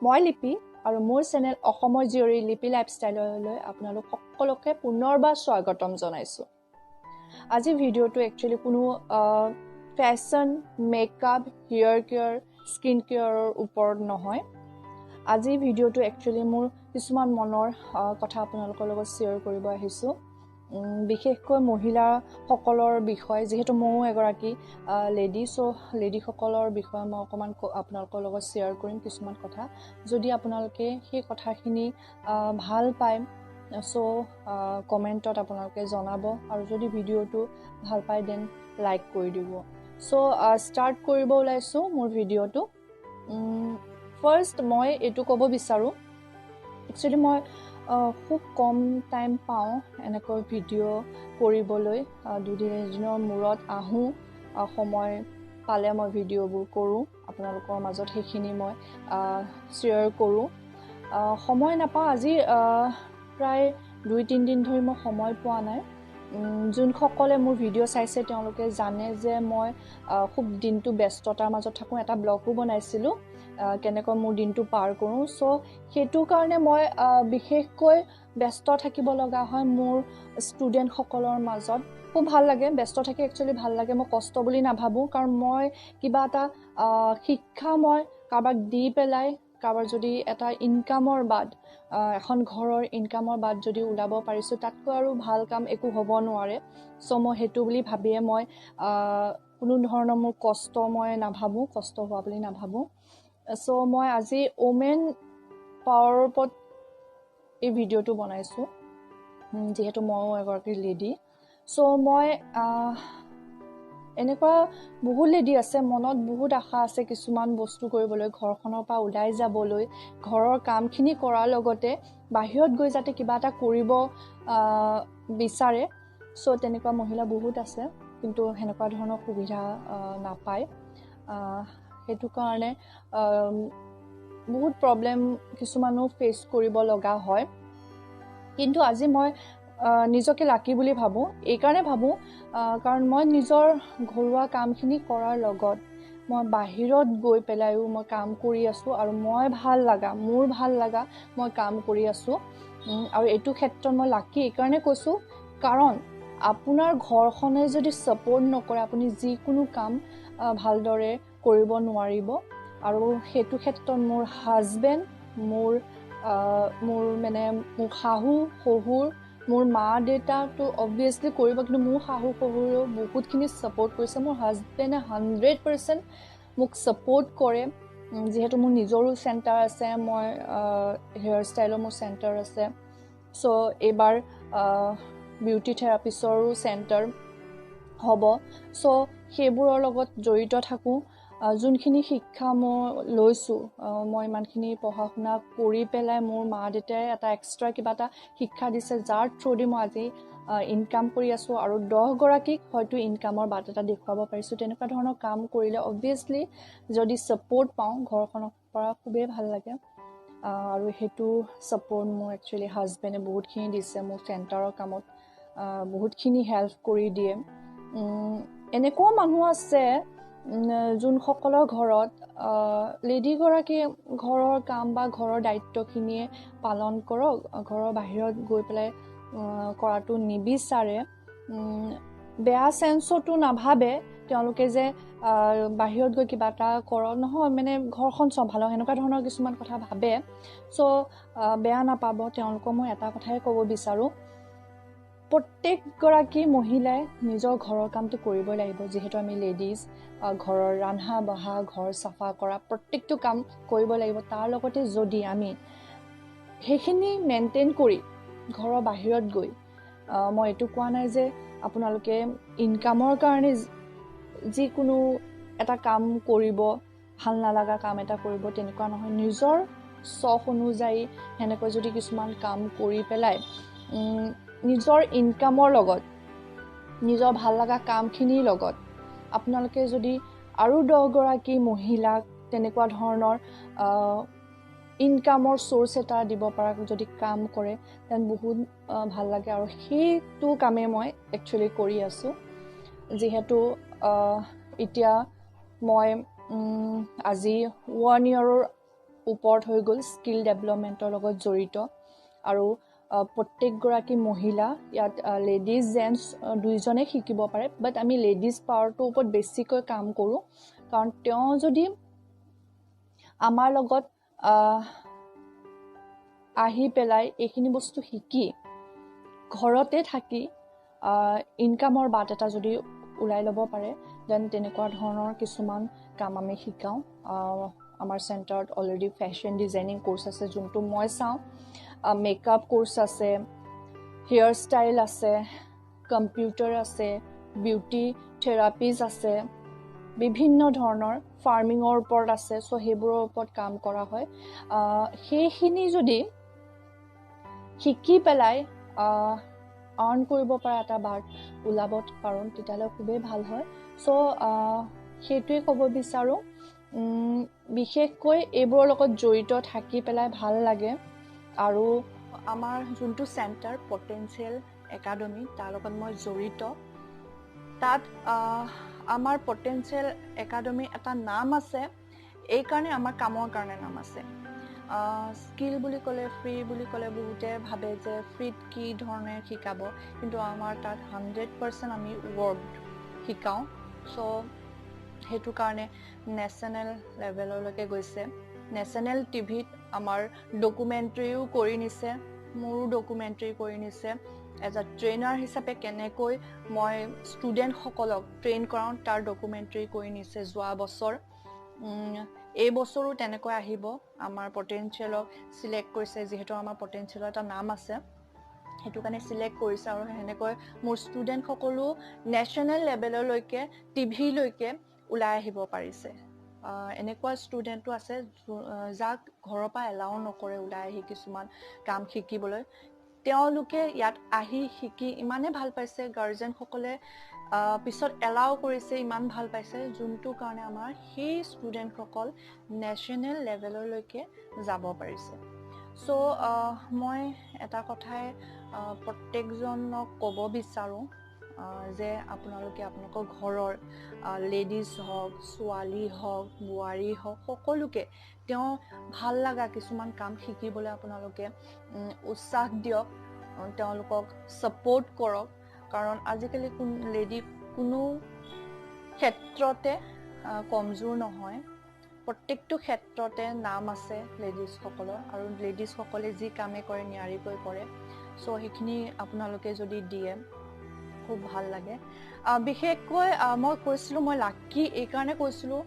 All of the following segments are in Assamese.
মই লিপি আৰু মোৰ চেনেল অসমৰ জীয়ৰী লিপি লাইফষ্টাইললৈ আপোনালোক সকলোকে পুনৰবাৰ স্বাগতম জনাইছোঁ। আজি ভিডিঅ'টো একচুৱেলি কোনো fashion, makeup, hair care, skin কেয়াৰৰ ওপৰত নহয়। আজি ভিডিঅ'টো একচুৱেলি মোৰ কিছুমান মনৰ কথা আপোনালোকৰ লগত শ্বেয়াৰ কৰিব আহিছোঁ, বিশেষকৈ মহিলাসকলৰ বিষয়ে। যিহেতু ময়ো এগৰাকী লেডি, চ' লেডিসকলৰ বিষয়ে মই অকণমান আপোনালোকৰ লগত শ্বেয়াৰ কৰিম কিছুমান কথা। যদি আপোনালোকে সেই কথাখিনি ভাল পায়, চ' কমেণ্টত আপোনালোকে জনাব আৰু যদি ভিডিঅ'টো ভাল পায়, then like কৰি দিব। চ' ষ্টাৰ্ট কৰিব ওলাইছোঁ মোৰ ভিডিঅ'টো। ফাৰ্ষ্ট মই এইটো ক'ব বিচাৰোঁ, একচুৱেলি মই খুব কম টাইম পাওঁ এনেকৈ ভিডিঅ' কৰিবলৈ। দুদিন এদিনৰ মূৰত আহোঁ, সময় পালে মই ভিডিঅ'বোৰ কৰোঁ, আপোনালোকৰ মাজত সেইখিনি মই শ্বেয়াৰ কৰোঁ। সময় নাপাওঁ। আজি প্ৰায় 2-3 দিন ধৰি মই সময় পোৱা নাই। যোনসকলে মোৰ ভিডিঅ' চাইছে, তেওঁলোকে জানে যে মই খুব দিনটো ব্যস্ততাৰ মাজত থাকোঁ। এটা ব্লগো বনাইছিলোঁ কেনেকৈ মোৰ দিনটো পাৰ কৰোঁ। চ' সেইটো কাৰণে মই বিশেষকৈ ব্যস্ত থাকিব লগা হয় মোৰ ষ্টুডেণ্টসকলৰ মাজত। খুব ভাল লাগে ব্যস্ত থাকি, একচুৱেলি ভাল লাগে। মই কষ্ট বুলি নাভাবোঁ, কাৰণ মই কিবা এটা শিক্ষা মই কাৰোবাক দি পেলাই কাৰোবাৰ যদি এটা ইনকামৰ বাট, এখন ঘৰৰ ইনকামৰ বাট যদি ওলাব পাৰিছোঁ, তাতকৈ আৰু ভাল কাম একো হ'ব নোৱাৰে। চ' মই সেইটো বুলি ভাবিয়ে মই কোনো ধৰণৰ মোৰ কষ্ট মই নাভাবোঁ, কষ্ট হোৱা বুলি নাভাবোঁ। চ' মই আজি ওমেন পাৱাৰৰ ওপৰত এই ভিডিঅ'টো বনাইছোঁ, যিহেতু ময়ো এগৰাকী লেডি। চ' মই এনেকুৱা বহুত লেডি আছে, মনত বহুত আশা আছে কিছুমান বস্তু কৰিবলৈ, ঘৰখনৰ পৰা ওলাই যাবলৈ, ঘৰৰ কামখিনি কৰাৰ লগতে বাহিৰত গৈ যাতে কিবা এটা কৰিব বিচাৰে। চ' তেনেকুৱা মহিলা বহুত আছে, কিন্তু সেনেকুৱা ধৰণৰ সুবিধা নাপায়। সেইটো কাৰণে বহুত প্ৰব্লেম কিছুমানো ফেচ কৰিব লগা হয়। কিন্তু আজি মই নিজকে লাকি বুলি ভাবোঁ। এইকাৰণে ভাবোঁ, কাৰণ মই নিজৰ ঘৰুৱা কামখিনি কৰাৰ লগত মই বাহিৰত গৈ পেলাইও মই কাম কৰি আছোঁ আৰু মই ভাল লগা, মোৰ ভাল লগা মই কাম কৰি আছোঁ। আৰু এইটো ক্ষেত্ৰত মই লাকি এইকাৰণে কৈছোঁ, কাৰণ আপোনাৰ ঘৰখনে যদি ছাপৰ্ট নকৰে, আপুনি যিকোনো কাম ভালদৰে কৰিব নোৱাৰিব। আৰু সেইটো ক্ষেত্ৰত মোৰ হাজবেণ্ড, মোৰ মোৰ মানে মোৰ শাহু শহুৰ, মোৰ মা দেউতাটো অবভিয়াছলি কৰিব, কিন্তু মোৰ শাহু শহুৰেও বহুতখিনি ছাপৰ্ট কৰিছে। মোৰ হাজবেণ্ডে 100% মোক ছাপৰ্ট কৰে, যিহেতু মোৰ নিজৰো চেণ্টাৰ আছে, মই হেয়াৰ ষ্টাইলৰ মোৰ চেণ্টাৰ আছে। চ' এইবাৰ বিউটি থেৰাপিষ্টৰো চেণ্টাৰ হ'ব। চ' সেইবোৰৰ লগত জড়িত থাকোঁ। যোনখিনি শিক্ষা মই লৈছোঁ, মই ইমানখিনি পঢ়া শুনা কৰি পেলাই মোৰ মা দেউতাই এটা এক্সট্ৰা কিবা এটা শিক্ষা দিছে, যাৰ থ্ৰুদি মই আজি ইনকাম কৰি আছোঁ আৰু 10গৰাকীক হয়তো ইনকামৰ বাট এটা দেখুৱাব পাৰিছোঁ। তেনেকুৱা ধৰণৰ কাম কৰিলে অবভিয়াছলি যদি ছাপৰ্ট পাওঁ ঘৰখনৰ পৰা, খুবেই ভাল লাগে। আৰু সেইটো ছাপৰ্ট মোৰ একচুৱেলি হাজবেণ্ডে বহুতখিনি দিছে। মোৰ চেণ্টাৰৰ কামত বহুতখিনি হেল্প কৰি দিয়ে। এনেকুৱাও মানুহ আছে যোনসকলৰ ঘৰত লেডিগৰাকীয়ে ঘৰৰ কাম বা ঘৰৰ দায়িত্বখিনিয়ে পালন কৰক, ঘৰৰ বাহিৰত গৈ পেলাই কৰাটো নিবিচাৰে। বেয়া চেঞ্চতো নাভাবে তেওঁলোকে যে বাহিৰত গৈ কিবা এটা কৰক, নহয়, মানে ঘৰখন চম্ভালক, সেনেকুৱা ধৰণৰ কিছুমান কথা ভাবে। চ' বেয়া নাপাব, তেওঁলোকক মই এটা কথাই ক'ব বিচাৰোঁ, প্ৰত্যেকগৰাকী মহিলাই নিজৰ ঘৰৰ কামটো কৰিবই লাগিব। যিহেতু আমি লেডিজ, ঘৰৰ ৰন্ধা বঢ়া, ঘৰ চাফা কৰা প্ৰত্যেকটো কাম কৰিব লাগিব। তাৰ লগতে যদি আমি সেইখিনি মেইনটেইন কৰি ঘৰৰ বাহিৰত গৈ, মই এইটো কোৱা নাই যে আপোনালোকে ইনকামৰ কাৰণে যিকোনো এটা কাম কৰিব, ভাল নালাগা কাম এটা কৰিব, তেনেকুৱা নহয়। নিজৰ চখ অনুযায়ী সেনেকৈ যদি কিছুমান কাম কৰি পেলাই নিজৰ ইনকামৰ লগত, নিজৰ ভাল লগা কামখিনিৰ লগত আপোনালোকে যদি আৰু 10গৰাকী মহিলাক তেনেকুৱা ধৰণৰ ইনকামৰ চ'ৰ্চ এটা দিব পৰা যদি কাম কৰে, then বহুত ভাল লাগে। আৰু সেইটো কামেই মই একচুৱেলি কৰি আছোঁ। যিহেতু এতিয়া মই আজি ওৱান ইয়েৰৰ ওপৰত হৈ গ'ল, স্কিল ডেভেলপমেণ্টৰ লগত জড়িত। আৰু প্ৰত্যেকগৰাকী মহিলা ইয়াত, লেডিজ জেণ্টছ দুইজনে শিকিব পাৰে, বাট আমি লেডিজ পাৱাৰটোৰ ওপৰত বেছিকৈ কাম কৰোঁ, কাৰণ তেওঁ যদি আমাৰ লগত আহি পেলাই এইখিনি বস্তু শিকি ঘৰতে থাকি ইনকামৰ বাট এটা যদি ওলাই ল'ব পাৰে, then তেনেকুৱা ধৰণৰ কিছুমান কাম আমি শিকাওঁ। আমাৰ চেণ্টাৰত অলৰেডি ফেশ্বন ডিজাইনিং কোৰ্চ আছে, যোনটো মই চাওঁ, মেকআপ কোৰ্চ আছে, হেয়াৰ ষ্টাইল আছে, কম্পিউটাৰ আছে, বিউটি থেৰাপিজ আছে, বিভিন্ন ধৰণৰ ফাৰ্মিঙৰ ওপৰত আছে। চ' সেইবোৰৰ ওপৰত কাম কৰা হয়। সেইখিনি যদি শিকি পেলাই আৰ্ণ কৰিব পৰা এটা বাট ওলাব পাৰোঁ, তেতিয়াহ'লে খুবেই ভাল হয়। চ' সেইটোৱে ক'ব বিচাৰোঁ, বিশেষকৈ এইবোৰৰ লগত জড়িত থাকি পেলাই ভাল লাগে। আৰু আমাৰ যোনটো চেণ্টাৰ পটেঞ্চিয়েল একাডেমি, তাৰ লগত মই জড়িত। তাত আমাৰ পটেঞ্চিয়েল একাডেমি এটা নাম আছে, এইকাৰণে আমাৰ কামৰ কাৰণে নাম আছে। স্কিল বুলি ক'লে, ফ্ৰী বুলি ক'লে বহুতে ভাবে যে ফ্ৰীত কি ধৰণে শিকাব, কিন্তু আমাৰ তাত 100% আমি ৱৰ্ক শিকাওঁ। চ' সেইটো কাৰণে নেশ্যনেল লেভেললৈকে গৈছে। নেশ্যনেল টিভিত আমাৰ ডকুমেণ্টেৰীও কৰি নিছে, মোৰো ডকুমেণ্টেৰী কৰি নিছে। এজ আ ট্ৰেইনাৰ হিচাপে কেনেকৈ মই ষ্টুডেণ্টসকলক ট্ৰেইন কৰাওঁ, তাৰ ডকুমেণ্টেৰী কৰি নিছে যোৱা বছৰ। এই বছৰো তেনেকৈ আহিব। আমাৰ পটেঞ্চিয়েলক চিলেক্ট কৰিছে, যিহেতু আমাৰ পটেঞ্চিয়েলৰ এটা নাম আছে, সেইটো কাৰণে চিলেক্ট কৰিছে। আৰু সেনেকৈ মোৰ ষ্টুডেণ্টসকলো নেশ্যনেল লেভেললৈকে, টিভিলৈকে ওলাই আহিব পাৰিছে। এনেকুৱা ষ্টুডেণ্টো আছে যাক ঘৰৰ পৰা এলাও নকৰে ওলাই আহি কিছুমান কাম শিকিবলৈ, তেওঁলোকে ইয়াত আহি শিকি ইমানে ভাল পাইছে, গাৰ্জেনসকলে পিছত এলাও কৰিছে, ইমান ভাল পাইছে, যোনটো কাৰণে আমাৰ সেই ষ্টুডেণ্টসকল নেশ্যনেল লেভেললৈকে যাব পাৰিছে। চ' মই এটা কথাই প্ৰত্যেকজনক ক'ব বিচাৰোঁ যে আপোনালোকে আপোনালোকৰ ঘৰৰ লেডিজ হওক, ছোৱালী হওক, বোৱাৰী হওক, সকলোকে তেওঁ ভাল লগা কিছুমান কাম শিকিবলৈ আপোনালোকে উৎসাহ দিয়ক, তেওঁলোকক ছাপৰ্ট কৰক। কাৰণ আজিকালি কোন লেডি কোনো ক্ষেত্ৰতে কমজোৰ নহয়, প্ৰত্যেকটো ক্ষেত্ৰতে নাম আছে লেডিজসকলৰ, আৰু লেডিজসকলে যি কামে কৰে নিয়াৰিকৈ কৰে। চ' সেইখিনি আপোনালোকে যদি দিয়ে, খুব ভাল লাগে। বিশেষকৈ মই কৈছিলোঁ, মই লাকি এইকাৰণে কৈছিলোঁ,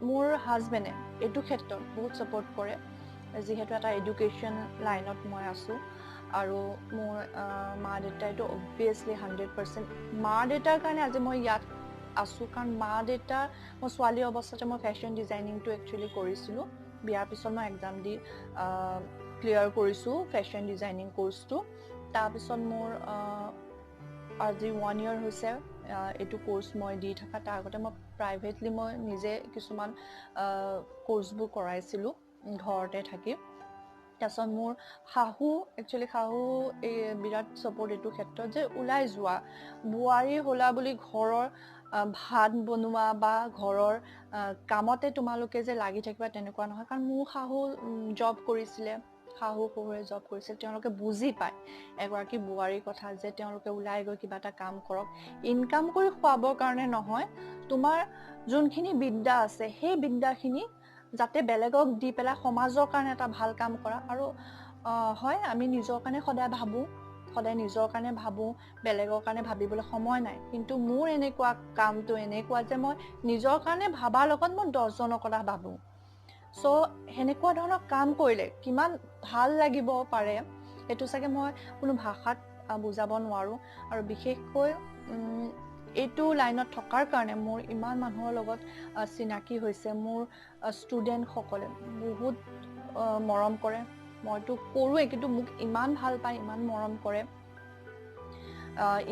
মোৰ হাজবেণ্ডে এইটো ক্ষেত্ৰত বহুত ছাপৰ্ট কৰে, যিহেতু এটা এডুকেশ্যন লাইনত মই আছোঁ। আৰু মোৰ মা দেউতাইতো অবভিয়াছলি 100%, মা দেউতাৰ কাৰণে আজি মই ইয়াত আছোঁ। কাৰণ মা দেউতা, মই ছোৱালী অৱস্থাতে মই ফেশ্বন ডিজাইনিংটো একচুৱেলি কৰিছিলোঁ। বিয়াৰ পিছত মই এক্সাম দি ক্লিয়াৰ কৰিছোঁ ফেশ্বন ডিজাইনিং কৰ্চটো। তাৰপিছত মোৰ আজি ওৱান ইয়েৰ হৈছে এইটো কৰ্চ মই দি থকা। তাৰ আগতে মই প্ৰাইভেটলি মই নিজে কিছুমান কৰ্চবোৰ কৰাইছিলোঁ ঘৰতে থাকি। তাৰপিছত মোৰ শাহু, একচুৱেলি শাহু এই বিৰাট ছাপৰ্ট এইটো ক্ষেত্ৰত যে ওলাই যোৱা, বোৱাৰী হ'লা বুলি ঘৰৰ ভাত বনোৱা বা ঘৰৰ কামতে তোমালোকে যে লাগি থাকিবা তেনেকুৱা নহয়। কাৰণ মোৰ শাহু জব কৰিছিলে, শাহু শহুৰে জব কৰিছিল, তেওঁলোকে বুজি পায় এগৰাকী বোৱাৰীৰ কথা যে তেওঁলোকে ওলাই গৈ কিবা এটা কাম কৰক, ইনকাম কৰি খুৱাবৰ কাৰণে নহয়, তোমাৰ যোনখিনি বিদ্যা আছে সেই বিদ্যাখিনি যাতে বেলেগক দি পেলাই সমাজৰ কাৰণে এটা ভাল কাম কৰা। আৰু হয়, আমি নিজৰ কাৰণে সদায় ভাবোঁ, সদায় নিজৰ কাৰণে ভাবোঁ, বেলেগৰ কাৰণে ভাবিবলৈ সময় নাই। কিন্তু মোৰ এনেকুৱা কামটো এনেকুৱা যে মই নিজৰ কাৰণে ভাবাৰ লগত মই 10জনৰ কথা ভাবোঁ। চ' সেনেকুৱা ধৰণৰ কাম কৰিলে কিমান ভাল লাগিব পাৰে, সেইটো চাগে মই কোনো ভাষাত বুজাব নোৱাৰোঁ। আৰু বিশেষকৈ এইটো লাইনত থকাৰ কাৰণে মোৰ ইমান মানুহৰ লগত চিনাকি হৈছে। মোৰ ষ্টুডেণ্টসকলে বহুত মৰম কৰে, মইতো কৰোঁৱেই, কিন্তু মোক ইমান ভাল পায়, ইমান মৰম কৰে।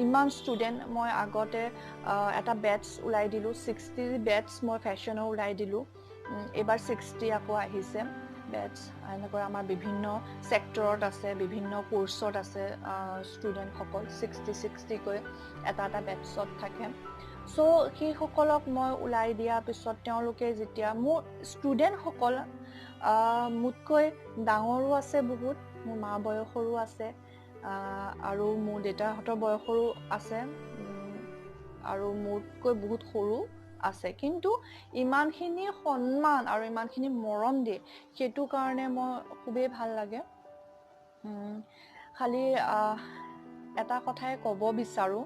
ইমান ষ্টুডেণ্ট, মই আগতে এটা বেটছ ওলাই দিলোঁ, 60 বেটছ মই ফেশ্বনৰ ওলাই দিলোঁ, এইবাৰ 60 আকৌ আহিছে বেটছ। এনেকৈ আমাৰ বিভিন্ন ছেক্টৰত আছে, বিভিন্ন কোৰ্চত আছে ষ্টুডেণ্টসকল, 60 60কৈ এটা এটা বেটছত থাকে। চ' সেইসকলক মই ওলাই দিয়াৰ পিছত তেওঁলোকে যেতিয়া মোৰ ষ্টুডেণ্টসকল মোতকৈ ডাঙৰো আছে বহুত, মোৰ মা বয়সৰো আছে আৰু মোৰ দেউতাহঁতৰ বয়সৰো আছে আৰু মোতকৈ বহুত সৰু আছে, কিন্তু ইমানখিনি সন্মান আৰু ইমানখিনি মৰম দিয়ে, সেইটো কাৰণে মই খুবেই ভাল লাগে। খালি এটা কথাই ক'ব বিচাৰোঁ,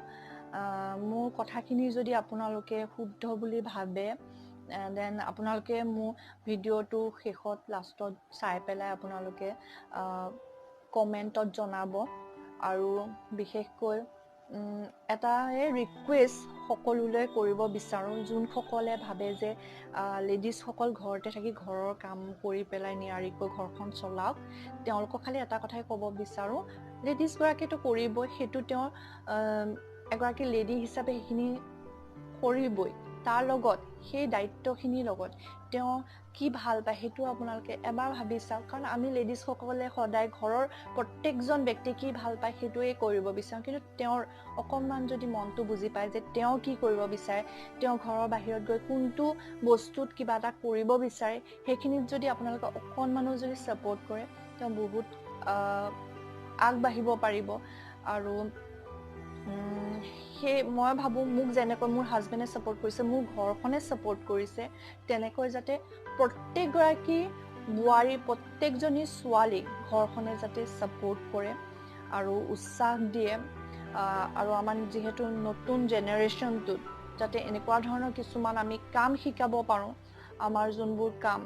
মোৰ কথাখিনি যদি আপোনালোকে শুদ্ধ বুলি ভাবে, then আপোনালোকে মোৰ ভিডিঅ'টো শেষত লাষ্টত চাই পেলাই আপোনালোকে কমেণ্টত জনাব। আৰু বিশেষকৈ এটা ৰিকুৱেষ্ট সকলোলৈ কৰিব বিচাৰোঁ, যোনসকলে ভাবে যে লেডিজসকল ঘৰতে থাকি ঘৰৰ কাম কৰি পেলাই নিয়াৰিকৈ ঘৰখন চলাওক, তেওঁলোকক খালি এটা কথাই ক'ব বিচাৰোঁ, লেডিজগৰাকীয়েতো কৰিবই, সেইটো তেওঁ এগৰাকী লেডি হিচাপে সেইখিনি কৰিবই, তাৰ লগত সেই দায়িত্বখিনিৰ লগত তেওঁ কি ভাল পায় সেইটো আপোনালোকে এবাৰ ভাবি চাওক। কাৰণ আমি লেডিজসকলে সদায় ঘৰৰ প্ৰত্যেকজন ব্যক্তিয়ে কি ভাল পায় সেইটোৱে কৰিব বিচাৰোঁ, কিন্তু তেওঁৰ অকণমান যদি মনটো বুজি পায় যে তেওঁ কি কৰিব বিচাৰে, তেওঁ ঘৰৰ বাহিৰত গৈ কোনটো বস্তুত কিবা এটা কৰিব বিচাৰে, সেইখিনিত যদি আপোনালোকে অকণমানো যদি ছাপৰ্ট কৰে, তেওঁ বহুত আগবাঢ়িব পাৰিব। আৰু সেই মই ভাবোঁ, মোক যেনেকৈ মোৰ হাজবেণ্ডে ছাপৰ্ট কৰিছে, মোৰ ঘৰখনে ছাপৰ্ট কৰিছে, তেনেকৈ যাতে প্ৰত্যেকগৰাকী বোৱাৰী, প্ৰত্যেকজনী ছোৱালীক ঘৰখনে যাতে ছাপৰ্ট কৰে আৰু উৎসাহ দিয়ে। আৰু আমাৰ যিহেতু নতুন জেনেৰেশ্যনটোত যাতে এনেকুৱা ধৰণৰ কিছুমান আমি কাম শিকাব পাৰোঁ, আমাৰ যোনবোৰ কাম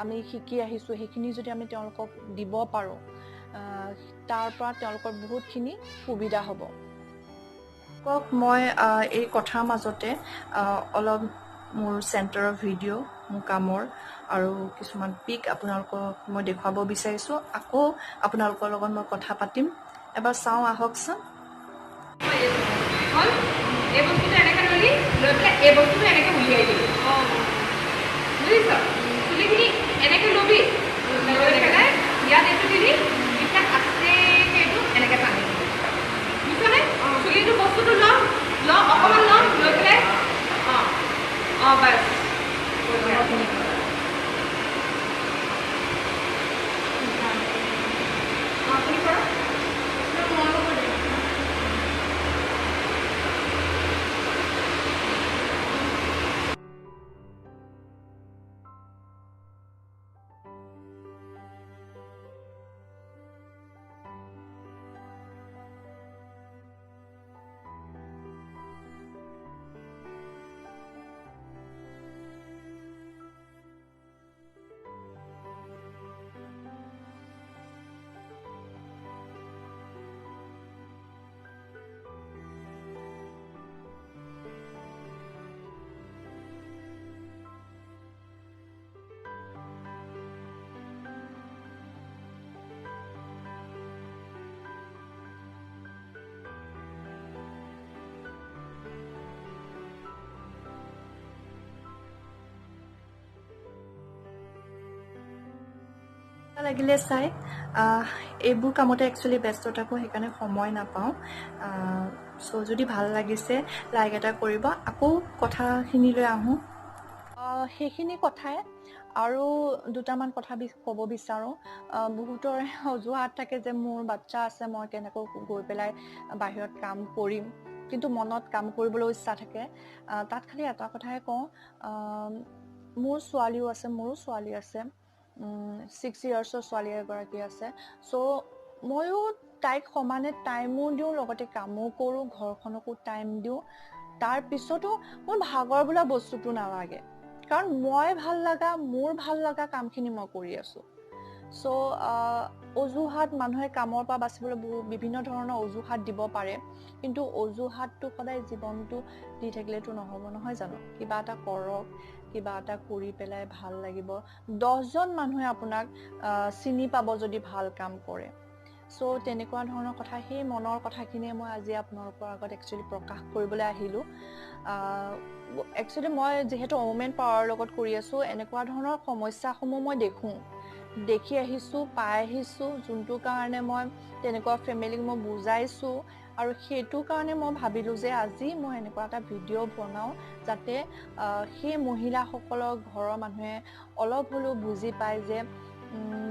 আমি শিকি আহিছোঁ সেইখিনি যদি আমি তেওঁলোকক দিব পাৰোঁ, তাৰ পৰা তেওঁলোকৰ বহুতখিনি সুবিধা হ'ব। মই এই কথাৰ মাজতে অলপ মোৰ চেণ্টাৰৰ ভিডিঅ', মোৰ কামৰ আৰু কিছুমান পিক আপোনালোকক মই দেখুৱাব বিচাৰিছোঁ। আকৌ আপোনালোকৰ লগত মই কথা পাতিম, এবাৰ চাওঁ আহকচোন। এই বস্তুটো এনেকৈ ললি, লৈ পেলাই এই বস্তুটো এনেকৈ উলিয়াই দিলি, বুজিছ? চুলিখিনি এনেকৈ ল'বি, লৈ পেলাই ইয়াত এইটো দিলি, এতিয়া আস্তেকৈ এইটো এনেকৈ টানি দিলি, বুজিছনে? চুলিটো বস্তুটো ল, ল অকণমান ল, লৈ পেলাই অঁ অঁ বাছ। অঁ তুমি কৰা। লাগিলে চাই এইবোৰ কামতে একচুৱেলি ব্যস্ত থাকোঁ, সেইকাৰণে সময় নাপাওঁ। চ' যদি ভাল লাগিছে লাইক এটা কৰিব। আকৌ কথাখিনিলৈ আহোঁ, সেইখিনি কথাই আৰু দুটামান কথা ক'ব বিচাৰোঁ। বহুতৰে অজুহাত থাকে যে মোৰ বাচ্চা আছে, মই কেনেকৈ গৈ পেলাই বাহিৰত কাম কৰিম, কিন্তু মনত কাম কৰিবলৈ ইচ্ছা থাকে। তাত খালি এটা কথাই কওঁ, মোৰ ছোৱালীও আছে, মোৰো ছোৱালী আছে, 6 ইয়াৰ্ছৰ ছোৱালী এগৰাকী আছে। চ' ময়ো তাইক সমানে টাইমো দিওঁ, লগতে কামো কৰোঁ, ঘৰখনকো টাইম দিওঁ। তাৰপিছতো মোৰ ভাগৰ বোলা বস্তুটো নালাগে, কাৰণ মই ভাল লগা, মোৰ ভাল লগা কামখিনি মই কৰি আছোঁ। চ' অজুহাত মানুহে কামৰ পৰা বাচিবলৈ বিভিন্ন ধৰণৰ অজুহাত দিব পাৰে, কিন্তু অজুহাতটো সদায় জীৱনটো দি থাকিলেতো নহ'ব, নহয় জানো? কিবা এটা কৰক, কিবা এটা কৰি পেলাই ভাল লাগিব। 10জন মানুহে আপোনাক চিনি পাব যদি ভাল কাম কৰে। চ' তেনেকুৱা ধৰণৰ কথা, সেই মনৰ কথাখিনিয়ে মই আজি আপোনালোকৰ আগত একচুৱেলি প্ৰকাশ কৰিবলৈ আহিলোঁ। একচুৱেলি মই যিহেতু ওমেন পাৱাৰৰ লগত কৰি আছোঁ, এনেকুৱা ধৰণৰ সমস্যাসমূহ মই দেখি আহিছোঁ, পাই আহিছোঁ, যোনটো কাৰণে মই তেনেকুৱা ফেমিলিক মই বুজাইছোঁ। আৰু সেইটো কাৰণে মই ভাবিলোঁ যে আজি মই এনেকুৱা এটা ভিডিঅ' বনাওঁ যাতে সেই মহিলাসকলৰ ঘৰৰ মানুহে অলপ হ'লেও বুজি পায় যে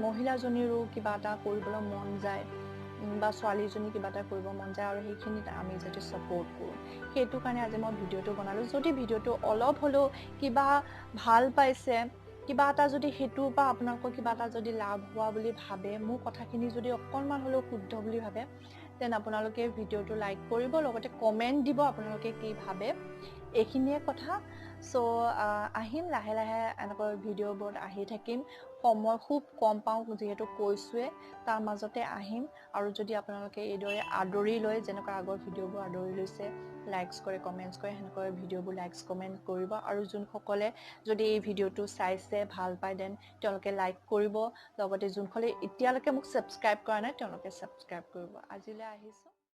মহিলাজনীৰো কিবা এটা কৰিবলৈ মন যায় বা ছোৱালীজনী কিবা এটা কৰিব মন যায় আৰু সেইখিনিত আমি যাতে ছাপৰ্ট কৰোঁ, সেইটো কাৰণে আজি মই ভিডিঅ'টো বনালোঁ। যদি ভিডিঅ'টো অলপ হ'লেও কিবা ভাল পাইছে, কিবা এটা যদি সেইটোৰ পৰা আপোনালোকৰ কিবা এটা যদি লাভ হোৱা বুলি ভাবে, মোৰ কথাখিনি যদি অকণমান হ'লেও শুদ্ধ বুলি ভাবে, then আপোনালোকে ভিডিঅ'টো লাইক কৰিব, লগতে কমেণ্ট দিব আপোনালোকে কি ভাবে। এইখিনিয়ে কথা। চ' আহিম লাহে লাহে এনেকৈ ভিডিঅ'বোৰত আহি থাকিম। সময় খুব কম পাওঁ যিহেতু কৈছোঁৱে, তাৰ মাজতে আহিম। আৰু যদি আপোনালোকে এইদৰে আদৰি লয়, যেনেকুৱা আগৰ ভিডিঅ'বোৰ আদৰি লৈছে, লাইকছ কৰে, কমেণ্টছ কৰে, সেনেকৈ ভিডিঅ'বোৰ লাইকছ কমেণ্ট কৰিব। আৰু যোনসকলে যদি এই ভিডিঅ'টো চাইছে, ভাল পায়, then তেওঁলোকে লাইক কৰিব। লগতে যোনসকলে এতিয়ালৈকে মোক ছাবস্ক্ৰাইব কৰা নাই, তেওঁলোকে ছাবস্ক্ৰাইব কৰিব। আজিলৈ আহিছোঁ।